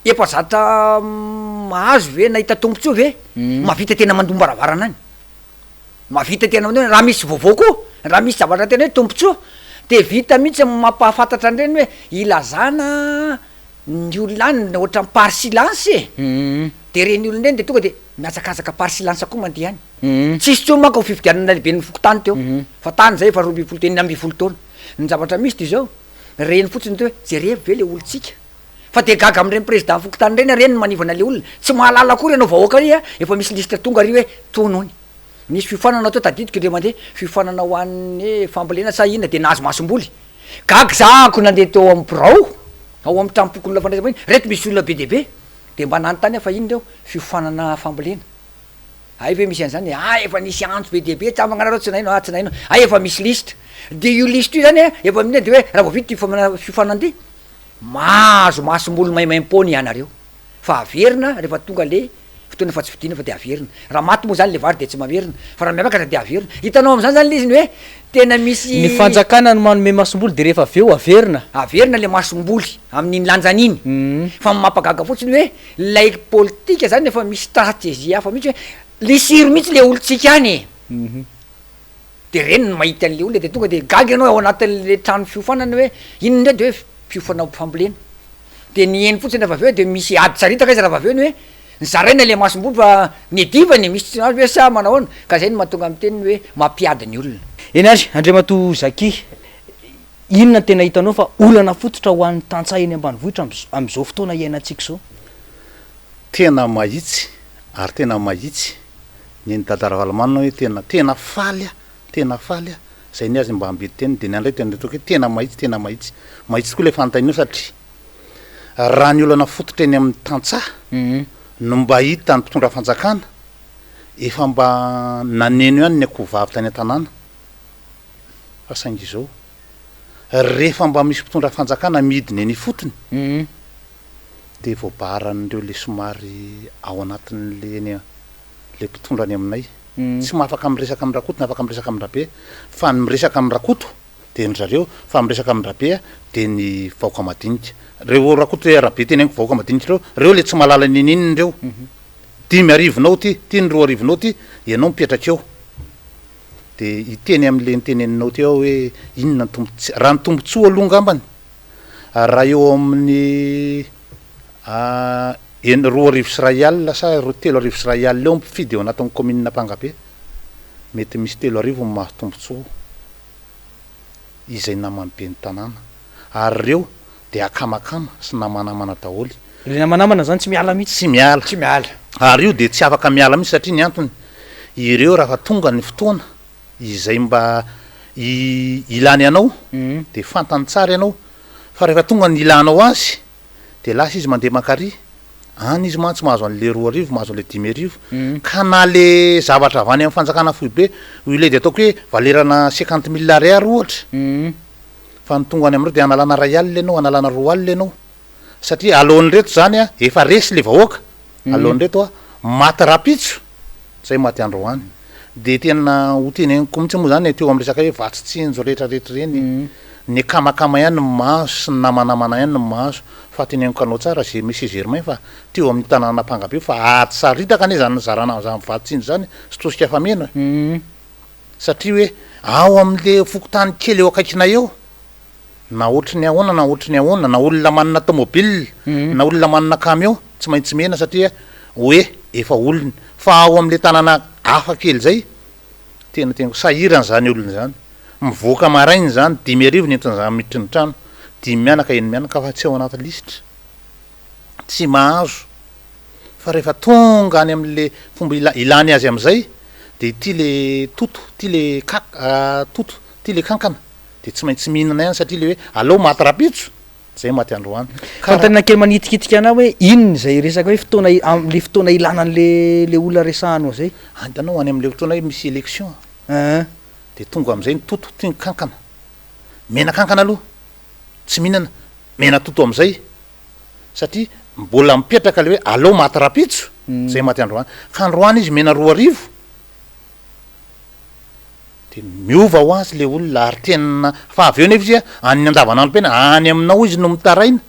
efa zatra mahazo ve nahita tombotsoa ve mahavita tena mandom-baravarana any, mahavita tena hoe raha misy vaovao koa raha misy zavatra tena hoe tombotsoa de vita mihitsy ny mampahafantatra an'ireny hoe ilazana ny olona any ohatran'ny par silence e, de reny olona ireny de tonga de mihazakazaka par silence koa mandeha any, tsisy intsony manko ny fifidianana lehiben'ny fokontany teo fa tany zay efa 12 16 taona, ny zavatra misy de zao. Reny fotsiny de hoe jerevo ve le olontsika fa de gaga amin'ireny président fokontany ireny ireny ny manivana le olona, tsy mahalala akory ianao vahoaka ary a, efa misy liste tonga ary hoe tony hono, nisy fiofanana teo tadidiko indray mandeha, fiofanana ho an'ny fambolena sa inona de nahazo masomboly, gaga zahako nandeha teo amin'ny birao ao amin'ny tranom-pokonolona fandraisam-bahiny, reto misy olona be dia be, de mba nanontany aho fa inona io fiofanana fambolena. Hay ve misy an'izany e? Ah efa nisy antso be dia be, tsy afaka nareo tsy naino, ah tsy naino, hay efa misy liste. Dia io liste io zany an, efa amin'iny dia hoe raha vao vita ity fiofanana ity, mahazo masomboly maimaimpoana ianareo. Fa averina rehefa tonga le fotoana fa tsy vidiana fa dia averina. Raha maty moa zany le vary dia tsy mamerina, fa raha miakatra dia averina. Hitanao amin'izany zany le izy ny hoe tena misy. Ny fanjakana no manome masomboly dia rehefa avy eo averina. Averina le masomboly amin'iny lanjany iny. Fa ny mampagaga fotsiny hoe Ilay politika zany efa misy stratégie hafa mihitsy hoe lesiro mihitsy le olontsika any e! De reny no mahita an'le olona de tonga de gaga ianao ao anatin'le trano fiofanana hoe inona indray de hoe fiofana fambolena, de ny eny fotsiny rehefa avy eo de misy ady saritaka izy raha avy eo ny hoe nozaraina le masomboly fa niadivana e, misy tsy nahazo hoe sa manahoana, ka zay no mahatonga miteny hoe mampiady ny olona. Eny ary Andriamatoa Zaky, Inona no tena hitanao fa olana fototra ho an'ny tantsaha eny ambanivohitra amin'izao fotoana iainantsika izao? Tena mahitsy ary tena mahitsy ny an'i Dada Ravalomanana hoe tena tena faly aho, tena faly aho, izay ny azy mba ambetiteny dia ny anay tena ataoko hoe tena mahitsy, tena mahitsy. Mahitsy tokoa ilay fanontanianao satria raha ny olana fototra eny amin'ny tantsaha no mba hitan'ny mpitondra fanjakana efa mba naneno ihany ny akohovavy tany an-tanàna. Fa saingy izao, rehefa mba misy mpitondra fanjakana midina eny ifotony, dia voabaran'ireo le somary ao anatin'le eny le mpitondra any aminay. Tsy mahafaka miresaka amin'i Rakoto na afaka miresaka amin-dRabe, fa ny miresaka amin'i Rakoto dia ry zareo, fa miresaka amin-dRabe dia ny vahoaka madinika. Reo Rakoto hoe Rabe teneniko vahoaka madinika reo, reo le tsy mahalala n'inon'inona reo. Dimy arivonao ty, ty ny roa arivonao ty, ianao mipetraka eo. Dia hiteny amin'ilay noteneninao teo aho hoe inona ny tombotsoa, raha ny tombotsoa aloha angambany, raha eo amin'ny 21 alina sa 3001 eo mpifidy eo anatin'ny kaominina Ampangabe, mety misy 3000 ny mahazo tombotsoa izay naman'ny ben'ny tanàna, ary ireo dia akamakama sy namanamana daholo. Ilay namanamana zany tsy miala mihitsy. Tsy miala. Tsy miala. Ary io dia tsy afaka miala mihitsy satria ny antony, ireo raha tonga ny fotoana izay mba I ilany anao de fantany tsara ianao fa rehefa tonga ny ilanao azy de lasa izy mandeha mankary, any izy mantsy mahazo an'le 2000, mahazo an'le 5000, ka na le zavatra avy any amin'ny fanjakana foibe, ilay de ataoko hoe valerana cinquante mille ariary ohatra, fa ny tonga any amin'ireo de analana ray alina ianao, analana 20 ianao, satria aleon'ireto zany a, efa resy le vahoaka, aleon'ireto a maty rapitso, zay maty androany, de tena ho teneniko mihitsy moa zany teo amin'ny resaka hoe vatsy tsinjo rehetra rehetra ireny, ny akamakama ihany no mahazo sy ny namanamana ihany no mahazo, fa teneniko anao tsara ze Monsieur Germain fa teo amin'ny tanànan'Ampangabe fa ady saritaka anie zany nizarana an'izany vatsy tsinjo zany sy tosika fameno e, satria hoe ao amin'le fokontany kely eo akaikinay eo, Na ohatry ny ahoana na ohatry ny ahoana, na olona manana tomobile, na olona manana camion, tsy maintsy mena satria hoe efa olony. Fa ao amin'ilay tanàna hafa kely izay, tena tena sahirana izany olona izany. Mivoaka maraina izany, 5000 ny entin'izany miditry ny trano, dimy mianaka, enina mianaka fa tsy ao anaty lisitra. Tsy mahazo. Fa rehefa tonga any amin'ilay fomba ila- ilany azy amin'izay, dia ity le toto, ity le kak- toto, ity le kankana. de tsy maintsy mihinana ihany satria le hoe aleo maty rapitso zay maty androany. Ka Fanontaniana kely manitikitika anah hoe inona izay resaka hoe fotoana amle fotoana ilana anle le olona resahanao zay? Hitanao any amle fotoana hoe misy election Eeh. de tonga amzay ny toto ty ny kankana, mena kankana aloha tsy mihinana, mena toto amzay satria mbola mipetraka le hoe aleo maty rapitso zay maty androany, ka androany izy mena 2000 De miova ho azy le olona ary tena fa avy eo nefa izy any andavanandrom-piainana any aminao izy no mitaraina.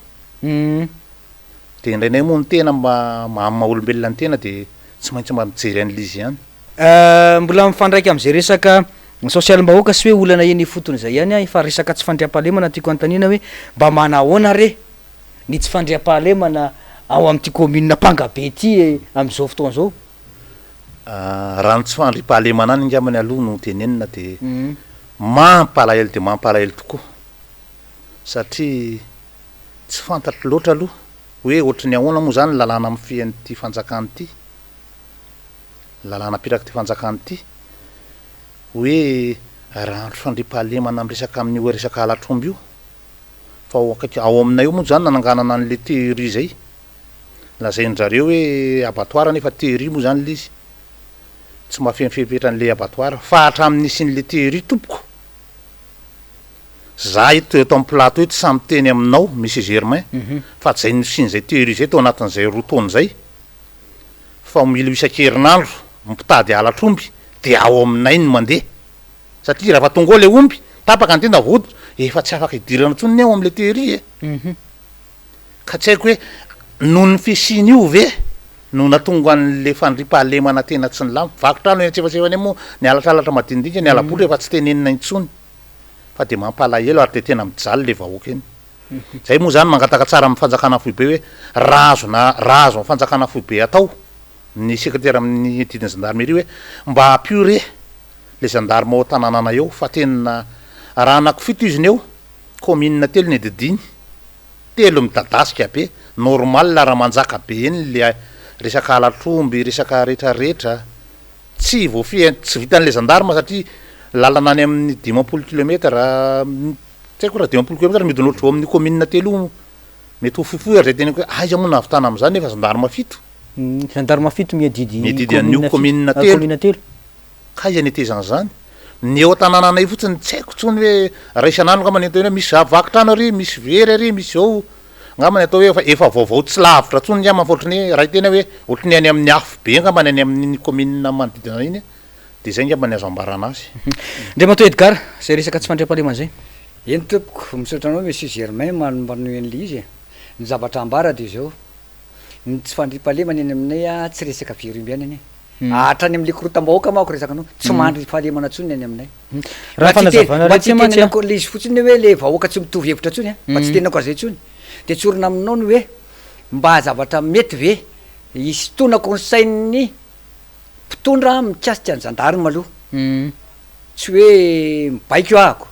De indraindray moa ny tena mba maha maha olombelona ny tena de tsy maintsy mba mijery an'le izy ihany. Mbola mifandraika amin'izay resaka sosialim-bahoaka sy hoe olana eny ifotony izay ihany aho fa resaka tsy fandriampahalemana tiako anontaniana hoe mba manahoana re ny tsy fandriampahalemana ao amin'ity commune Ampangabe ity amin'izao fotoana izao? Raha ny tsy fandriampahalemana any angambany aloha no tenenina dia mampalahelo dia mampalahelo tokoa satria tsy fantatro loatra aloha hoe ohatry ny ahoana moa izany ny lalàna mifehy an'ity fanjakana ity, ny lalàna aperak'ity fanjakana ity hoe raha ny fandriampahalemana miresaka amin'io resaka halatr'omby io fa ao akaiky ao aminay ao moa izany nananganana an'ilay théorie izay. Lazain-dry zareo hoe abattoir nefa théorie moa zany le izy. Tsy mahafeno fepetra an'le abattoir. Fa hatramin'ny nisian'le théorie tompoko, za eto eto amin'ny plateau eto sahy miteny aminao Monsieur Germain fa tsy zay nisian'izay théorie zay tao anatin'izay roa taona izay fa mila ho isan-kerinandro mpitady halatr'omby dia ao aminay no mandeha. Satria raha vao tonga ao le omby, tapaka ny tenda vao hoditra, efa tsy afaka idirana intsony ny ao amin'le théorie e. Ka tsy haiko hoe noho ny fisian'io ve no nahatonga an'le fandriampahalemana tena tsy nilamina. Vaky trano eny antsefatsefany eny moa ny halatralatra madinidinika, ny hala-botry efa tsy tenenina intsony fa dia mampalahelo ary dia tena mijaly le vahoaka eny. Zay moa zany mangataka tsara amin'ny fanjakana foibe hoe raha azona raha azon'ny fanjakana foibe atao ny sekretera amin'ny didin'ny gendarmerie hoe mba ampio re le gendarme ao an-tanànana eo fa tena raha anakifito izy ny eo, commune telo ny adidiny. Telo midadasika be, normal raha manjaka be eny le resaka halatr'omby, resaka retraretra, tsy voafehy, tsy vitan'le gendarme satria lalana any amin'ny 50 kilomètre, tsy haiko raha 50 kilomètre midina ohatry vao amin'ny commune telo io, mety ho fohifohy ary zay teneniko hoe aiza moa no nahavitana amin'izany nefa gendarme fito. Gendarme fito miadidy Miadidy an'io commune telo. Commune telo. K'aiza ny hetezan'izany? Ny eo an-tanànanay fotsiny tsy haiko intsony hoe raha isan'andro angamba ny atao hoe misy vaky trano ary, misy very ary, misy izao, angamba ny atao hoe efa efa vaovao tsy lavitra intsony angamba fa ohatran'ny hoe raha hiteny aho hoe ohatran'ny ny any amin'ny afobe angamba ny any amin'iny kaominina manodidina iny dia izay angamba ny azo ambarana azy. Andriamatoa Edgard, izay resaka tsy fandriampahalemana izay. Eny tompoko, misaotra anao Monsieur Germain manohy an'ilay izy e. Ny zavatra ambara dia izao, ny tsy fandriampahalemana eny aminay tsy resaka very omby ihany anie. Hatrany amin'ilay korotam-bahoaka manko resaka anao, tsy mandry fahalemana intsony ny any aminay. Raha Mba tsy te- fanazavana mba tsy rehetra mantsy hitenenako an'ilay izy fotsiny hoe le vahoaka tsy mitovy hevitra intsony an, mba tsy hitenenako an'izay intsony. Dia tsorina aminao ny hoe mba zavatra mety ve hisintonako ny sain'ny mpitondra mikasika ny gendarme aloha. Tsy hoe mibaiko ahako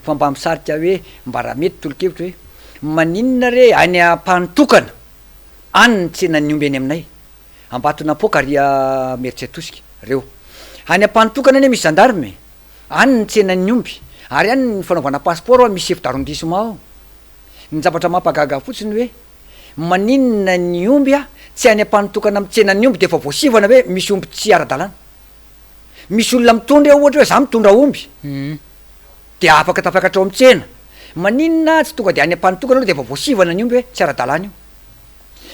fa mba misarika hoe mba raha mety tolo-kevitra hoe maninona re any Ampanotokana any ny tsenan'ny omby any aminay. Ambatonapoaka ary Imerintsiatosika, reo. Any Ampanotokana anie misy gendarme e! Any ny tsenan'ny omby. Ary any ny fanaovana passeport misy chef d'arrondissement ao. Ny zavatra mampagaga fotsiny hoe maninona ny omby tsy any ampanotokana mitsena ny omby de efa voasivana hoe misy omby tsy ara-dalàna. Misy olona mitondra eo ohatra hoe za mitondra omby de afaka tafakatra ao amin'ny tsena. Maninona tsy tonga de any ampanotokana aloha de efa voasivana ny omby hoe tsy ara-dalàna io.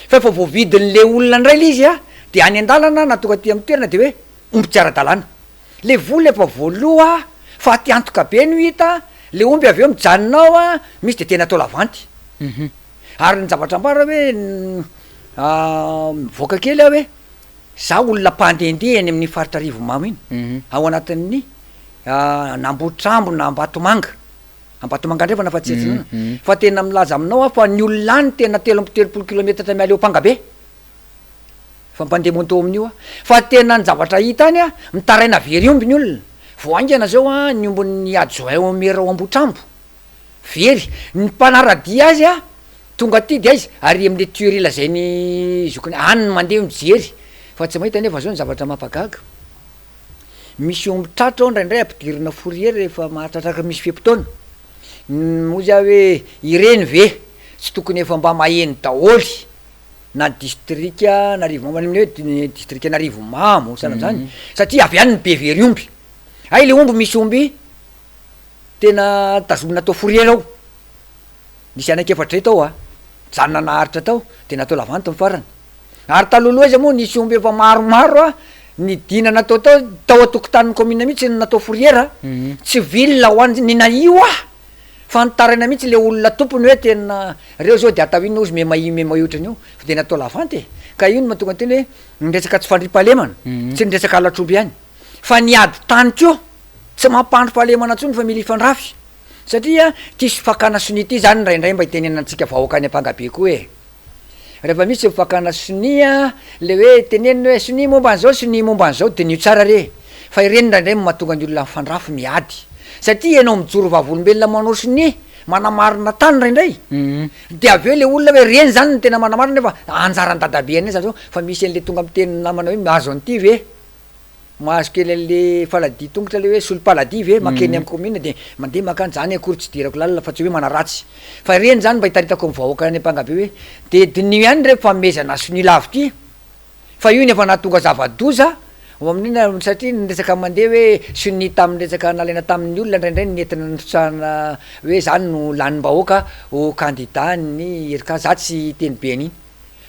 Fa efa voavidin'le olona indray le izy de any an-dalana na tonga aty amin'ny toerana de hoe omby tsy ara-dalàna. Le vola efa voaloa fa aty antoka be no hita, le omby avy eo mijanona ao a, misy de tena atao lavanty. Ary ny zavatra ambara hoe mivoaka kely aho hoe za olona mpandehandeha eny amin'iny faritra Arivonimamo iny, ao anatin'ny Nambotr'ambo na Ambatomanga, Ambatomanga Andrefana fa tsy Atsinanana, fa tena milaza aminao aho fa ny olona any tena 33 kilometatra miala eo Ampangabe. Fa mpandeha moto amin'io aho. Fa tena ny zavatra hita any an, mitaraina very omby ny olona. Vao haingana zao an, ny ombin'ny adjoint au maire ao Ambohitr'ambo, very. Ny mpanara-dia azy an, tonga aty de aiza? Ary amin'le tuerie lazain'i zokiny, any no mandeha mijery. Fa tsy mahita nefa zao ny zavatra mampagaga. Misy omby tratra ao indraindray ampidirina fourrière rehefa mahatratraka misy fe-potoana. Hoy aho hoe ireny ve tsy tokony efa mba maheno daholo na distrika Anarivomamo any amin'ny hoe distrika Anarivomamo sahala amin'izany satria avy any ny be very omby, hay le omby misy omby tena tazomina atao fourrière ao, nisy anankiefatra zay tao a, nijanona naharitra tao de natao lavanty ny farany, ary talohaloha aiza moa nisy omby efa maromaro a nidina natao tao, tao an-tokotanin'ny commune mihitsy no natao fourrière, tsy ville ho an'ny nahio aho. Fa nitaraina mihitsy le olona tompony hoe tena reo zao de atao inona ozy memahia memahia ohatran'io fa de natao lavanty e! Ka io no mahatonga ny teny hoe ny resaka tsy fandriampahalemana tsy ny resaka halatr'omby ihany fa ny ady tany koa tsy mampandry fahalemana intsony fa mila hifandrafy satria ty fakana sonia ty zany indraindray mba itenenantsika vahoaka any Ampangabe koa e! Rehefa misy ny fakana sonia, le hoe tenenina hoe sonia momba an'izao, sonia momba an'izao, diniho tsara re, fa ireny indraindray no mahatonga ny olona mifandrafy, miady. Satria ianao mijoro vavolombelona manao sonia, manamarina tany indraindray, de avy eo le olona hoe ireny zany no tena manamarina nefa anjaran'i dadabe anay zany zao, fa misy an'le tonga miteny namana hoe mahazo an'ity ve? Mahazo kely an'le faladia tongotra le hoe solom-paladia ve makeny amin'ny commune de mandeha makany, zany akory tsy idirako lalina fa tsy hoe manaratsy fa ireny zany mba itaritako amin'ny vahoaka any Ampangabe hoe de diniho ihany re fanomezana sonia lavo ty fa io no efa nahatonga zava-doza ao amin'iny satria ny resaka mandeha hoe sonia tamin'ny resaka nalaina tamin'ny olona indraindray no nentina nirotsahana hoe zany no lanim-bahoaka ho candidat ny IRK za tsy hiteny be an'iny.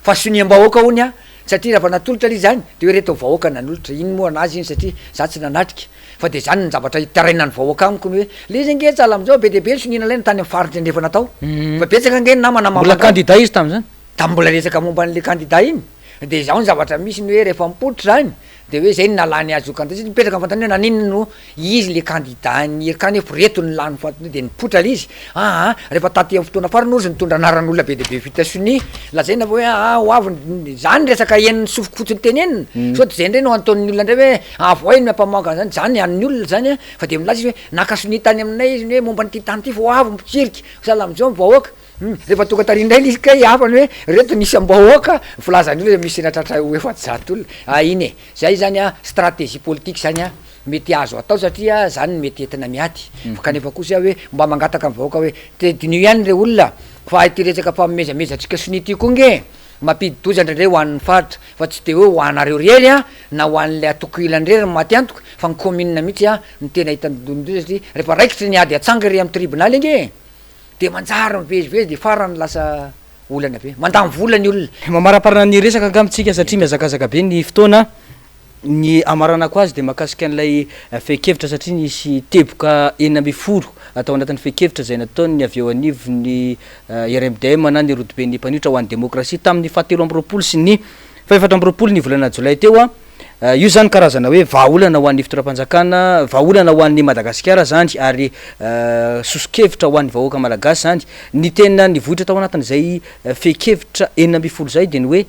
Fa soniam-bahoaka hono an, satria raha vao natolotra ilay izy any de hoe reto vahoaka nanolotra, iny moa anazy iny satria za tsy nanatrika, fa de zany ny zavatra itarainan'ny vahoaka amiko ny hoe le izy ange sahala amizao be dia be ny sonia nalaina tany amin'ny faritra andrefana tao, fa betsaka ange ny namana Mbola candidat izy tamin'izany? Tamin'ny mbola resaka momba an'le candidat iny, de izao ny zavatra misy ny hoe rehefa mipoitra zany de hoe zay no nalany azy ho candidat, satria mipetraka ny fanontaniana hoe naninona no izy le candidat ny IRK nefa reto no lany faty de nipoitra le izy, aa rehefa taty amin'ny fotoana farany ozy nitondra anaran'olona be dia be vita sonia, lazaina fa hoe aa ho avy ny, zany resaka henon'ny sofiko fotsiny tenenina, sao de zay ndray no antaon'ny olona ndray hoe avohay ny ampamoaka an'zany, zany an'ny olona zany an, fa de milaza izy hoe naka sonia tany aminay izy ny hoe momba an'ity tany ity fa ho avy ny mpitsirika, sahala am'zao ny vahoaka, hum rehefa tonga tary indray le izy kay hafa ny hoe reto ny isam-bahoaka, filazan'ny olona misy nahatratra ho 400 olona, ah iny e, zay zany an stratégie politique zany an. Mety azo atao satria zany no mety entina miady fa kanefa kosa hoe mba mangataka ny vahoaka hoe te diniho ihany re olona fa ity resaka fanomezamezantsika sonia ity koa nge mampidi-doza indraindray ho an'ny faritra fa tsy de hoe ho anareo rery an na ho an'ilay antoko ilany rery no maty antoka fa ny commune mihitsy an no tena hitandindonin-doza satria rehefa raikitra ny ady atsanga ery amin'ny tribonaly ange de manjary mivezivezy de farany lasa olana be mandany vola ny olona. Mamaraparana ny resaka angamba tsika satria mihazakazaka be ny fotoana. Ny hamaranako azy dia mahakasika an'ilay fehin-kevitra satria nisy teboka 16 tao anatin'ny fehin-kevitra izay nataon'ny avy eo anivon'ny RMDM na ny Rodoben'ny Mpanohitra ho an'ny Demokrasia tamin'ny fahatelo amby roapolo sy ny faha-24 ny volana jolay teo. Io izany karazana hoe vahaolana ho an'ny fitondram-panjakana, vahaolana ho an'i Madagasikara izany ary soso-kevitra ho an'ny vahoaka malagasy izany. Ny tena nivoitra tao anatin'izay fehin-kevitra 16 izay dia ny hoe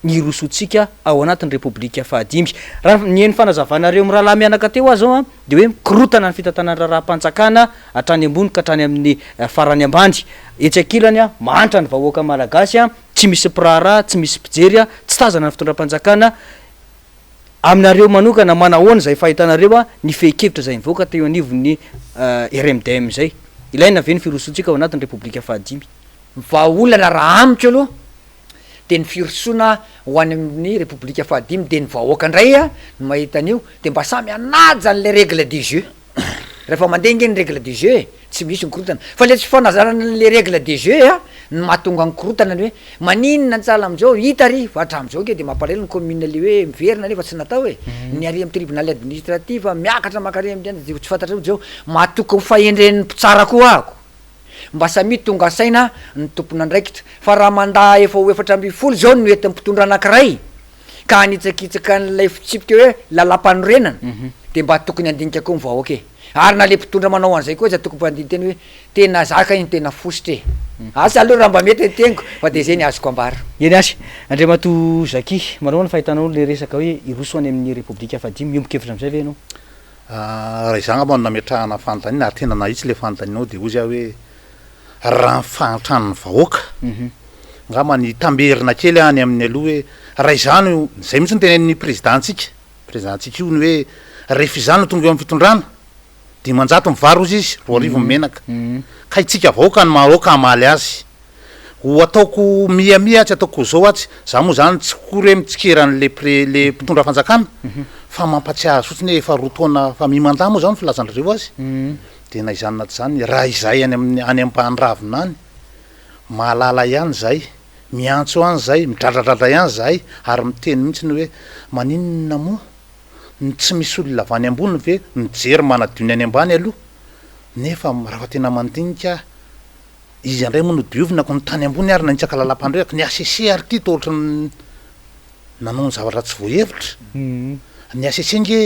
ny hirosoantsika ao anatin'ny Repoblika fahadimy. Raha nihaino fanazavanareo mirahalahy mianaka teo aho izao dia hoe mikorotana ny fitantanana raharaham-panjakana hatrany ambony ka hatrany amin'ny farany ambany. Etsy ankilany, mahantra ny vahoaka malagasy, tsy misy mpiraharaha, tsy misy mpijery, tsy tazana ny fitondram-panjakana. Aminareo manokana, manahoana izay fahitanareo ny fehin-kevitra izay nivoaka teo anivon'ny RMDM izay? Ilaina ve ny firosoantsika ao anatin'ny Repoblika fahadimy? Ny vahaolana raha amiko aloha dia ny firosoana ho any amin'ny Repoblika fahadimy dia ny vahoaka indray no mahita an'io dia mba samy hanaja an'ilay règle du jeu. Rehefa mandeha ange ny règle du jeu e, tsy misy ny korontana. Fa le tsy fanazarana an'le règle du jeu a, no mahatonga ny korontana ny hoe maninona ny sahala amin'izao, hita ary fa hatramin'izao ange de mampalahelo ny commune le hoe miverina nefa tsy natao e, ny ary amin'ny tribunal administratif miakatra mankary amin'ny de tsy fantatrao zao, matoky ny fahendren'ny mpitsara koa ahako, mba samia tonga saina ny tompon'andraikitra fa raha mandat efa ho 14 zao no entin'ny mpitondra anakiray, ka hanitsakitsaka an'ilay fitsipika hoe lalàmpanorenana dia mba tokony handinika koa ny vahoaka e! Ary na le mpitondra manao an'izay koa aza tokony mba handini-tena hoe tena za kay no tena fositra e! Asa aloha raha mba mety ny teniko fa dia izay ny azoko ambara. Eny ary, Andriamatoa Jackie, manao ahoana ny fahitanao ilay resaka hoe hiroso any amin'ny Repoblika fahadimy? Miombon-kevitra amin'izay ve ianao? Raha izaho angamba no nametrahana fanontaniana ary tena nahitsy ilay fanontanianao dia hoy aho hoe raha ny fahantran'ny vahoaka, angamba ny hitamberina kely any amin'ny aloha hoe raha izany, izay mihitsy no tenenin'ny président-ntsika, président-ntsika io ny hoe rehefa izany no tonga eo amin'ny fitondrana, 500 ny vary hozy izy, 2000 ny menaka, ka itsika vahoaka no mahoaka hamaly azy. Ho ataoko miha-miha atsy, ataoko zao atsy, za moa zany tsy kory hoe mitsikera an'le pré- le mpitondra fanjakana, fa mampatsiahy azy fotsiny hoe efa roa taona fa mi-mandat moa zany filazan-dry zareo azy, Dia na izany na tsy izany, raha izahay any amin'ny any ambany ravina any, mahalala ihany izahay, miantso ihany izahay, midradradradra ihany izahay, ary miteny mihitsy ny hoe, maninona moa no tsy misy olona avy any ambony ve mijery manadio ny any ambany aloha? Nefa raha tena mandinika aho, iza indray moa no diovina ko ny tany ambony ary nanitsaka lalam-pandrehako, ny HCC ary ity toa ohatran'ny nanao ny zavatra tsy voahevitra, ny HCC nge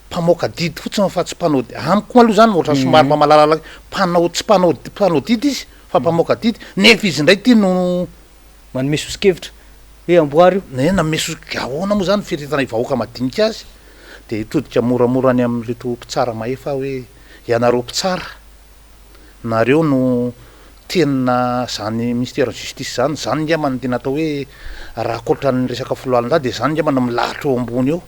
mpamoaka didy fotsiny fa tsy mpanao didy, amiko aloha zany ohatran'ny somary mba malalala mpanao tsy mpanao mpanao didy izy fa mpamoaka didy nefa izy indray ity no Manome soso-kevitra hoe amboary io. Ne nanome soso ahoana moa zany fieritreretana ny vahoaka madinika azy dia hitodika moramora any amin'ireto mpitsara mahefa aho hoe ianareo mpitsara nareo no tena zany ministère justice zany, zany ngamba no tena atao hoe raha ankoatran'ny resaka foloalindahy dia zany ngamba no milahatra eo ambony eo.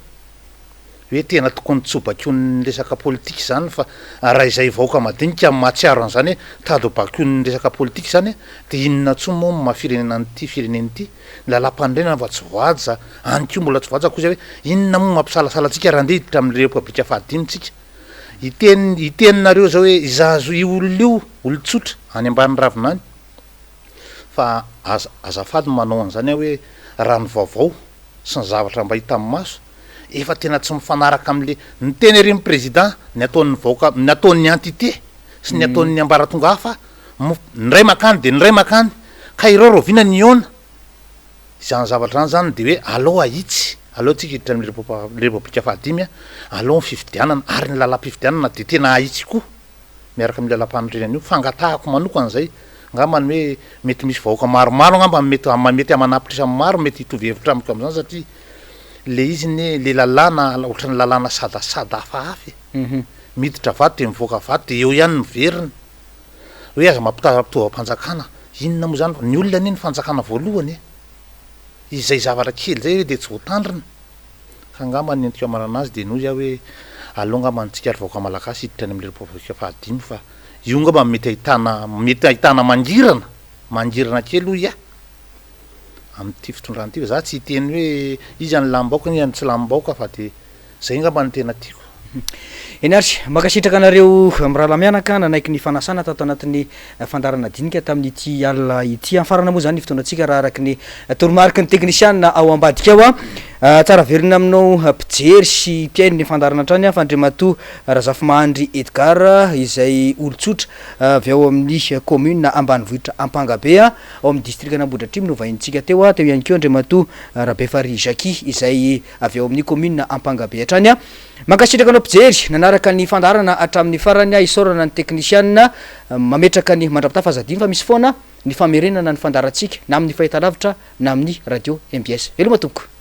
hoe tena tokony tsy ho bakion'ny resaka politika izany fa raha izay vahoaka madinika mahatsiaro an'izany hoe tady ho bakion'ny resaka politika izany dia inona intsony moa ny maha firenena an'ity firenena ity, ny lalàmpanorenana fa tsy voahaja, any koa mbola tsy voahaja koa izay hoe inona moa mampisalasala antsika raha andeha hiditra amin'ny repoblika fahadimy tsika, hiteny hiteny nareo izao hoe izazo io olona io olon-tsotra any ambany ravina any fa aza azafady manao an'izany aho hoe raha ny vaovao sy ny zavatra mba hita amin'ny maso efa tena tsy mifanaraka amin'le ny teny ery ny président, ny ataon'ny vahoaka, ny ataon'ny entité sy ny ataon'ny ambaratonga hafa, ny iray makany de ny iray makany, ka ireo rahoviana ny hihaona? Izany zavatra izany zany de hoe alao ahitsy, aleo tsika hiditra amin'ny repoblika fahadimy, alao ny fifidianana, ary ny lalam-pifidianana de tena ahitsy koa. miaraka amin'io lalampanorenana io, fangatahako manokana izay, angamba ny hoe mety misy vahoaka maromaro angamba mety mety aman'apitrisany maro mety hitovy hevitra amiko amin'izany satria le izy anie le lalàna ohatran'ny lalàna sadasada hafahafa e, miditra vato dia mivoaka vato dia eo ihany miverina, hoe aza mampitaha fitaovam-panjakana, inona moa izany, ny olona anie ny fanjakana voalohany e, izay zavatra kely izay ve dia tsy voatandrina. Ka angamba ny entiko hamarana azy dia noho izy aho hoe aleo angamba ny tsika ry vahoaka malagasy hiditra any amin'ny repoblika fahadimy fa io angamba no mety ahitana mety ahitana mangirana mangirana kely hoy aho amin'ity fitondrana ity fa za tsy hiteny hoe iza ny lamim-bahoaka iza ny tsy lamim-bahoaka fa dia zay angamba no tena tiako. Eny ary, mankasitraka anareo mirahalahy mianaka nanaiky ny fanasana tato anatin'ny fandaharana dinika tamin'ity alina ity. Hafarana moa izany ny fotoanantsika raha araka ny toromariky ny teknisiana ao ambadika ao. Tsara velona aminao mpijery sy mpihaino ny fandaharana hatrany fa Andriamatoa Razafimahandry Edgard izay olon-tsotra avy ao amin'ny commune ambanivohitra Ampangabe ao amin'ny distrikan'Ambohidratrimo no vahinintsika teo. Teo ihany koa Andriamatoa Rabefarihy Jacquis izay avy ao amin'ny commune Ampangabe hatrany. Mankasitraka anao mpijery nanaraka ny fandaharana hatramin'ny farany, isaorana ny teknisiana mametraka ny mandra-pitafa aza adino fa misy foana ny famerenana ny fandaharantsika na amin'ny fahitalavitra na amin'ny radio mbs. Veloma tompoko.